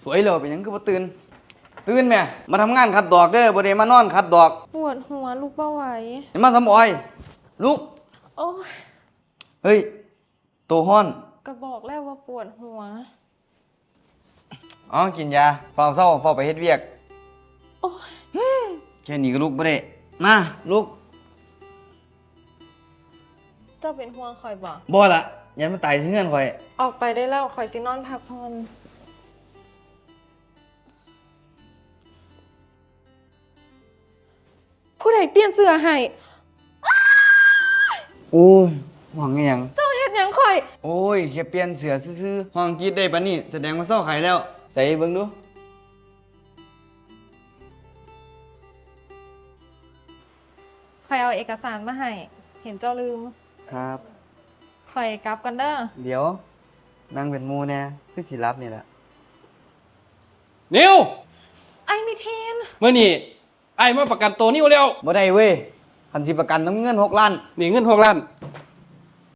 ສວຍແລ້ວ ເປັນຫຍັງຄືບໍ່ຕື່ນ? ຕື່ນແມ້ ມາທຳງານຂັດດອກເດີ້ ບໍ່ໄດ້ມານອນຂັດດອກ. ປວດຫົວ ລຸກບໍ່ໄຫວ. ມາສຳອອຍ ລຸກ. ໂອ້ຍ ເຮີ້ຍ ໂຕຮ້ອນ. ກໍບອກແລ້ວວ່າປວດຫົວ. ເອົາ ກິນຢາ ຟ້າວເຊົາ ຟ້າວໄປເຮັດວຽກ. ໂອ້ຍ ແຄ່ນີ້ກໍລຸກບໍ່ໄດ້. ມາ ລຸກ. ເຈົ້າເປັນຫ່ວງຂ້ອຍບໍ່? ບໍ່ລະ ຢ້ານມັນຕາຍໃສ່ເຮືອນຂ້ອຍ. ອອກໄປໄດ້ແລ້ວ ຂ້ອຍຊິນອນພັກຜ່ອນ. ຜູ້ໃດປ່ຽນເສື້ອໃຫ້? ໂອ້ຍ ຫ້ອງອີຫຍັງ? ເຈົ້າເຮັດຫຍັງຂ້ອຍ? ໂອ້ຍ ແຄ່ປ່ຽນເສື້ອຊື່ໆ ຮ້ອງກຣີດໄດ້ປານນີ້ ສະແດງວ່າເຊົາໄຂ້ແລ້ວ. ໃສ່ເບິ່ງດູ. ຂ້ອຍເອົາເອກະສານມາໃຫ້ ເຫັນເຈົ້າລືມ. ຄັບ ຂ້ອຍກັບກ່ອນເດີ້. ດຽວ ນັ່ງເປັນໝູ່ແດ່ ຄືຊິຫຼັບນີ້ລະ. ນິວ! ອ້າຍມິທີນ! ມື້ນີ້ອ້າຍມາປະກັນໂຕນິວແລ້ວ. ບໍ່ໄດ້ເວີຍ ຄັນຊິປະກັນຕ້ອງມີເງິນຫົກລ້ານ. ນີ້ເງິນຫົກລ້ານ.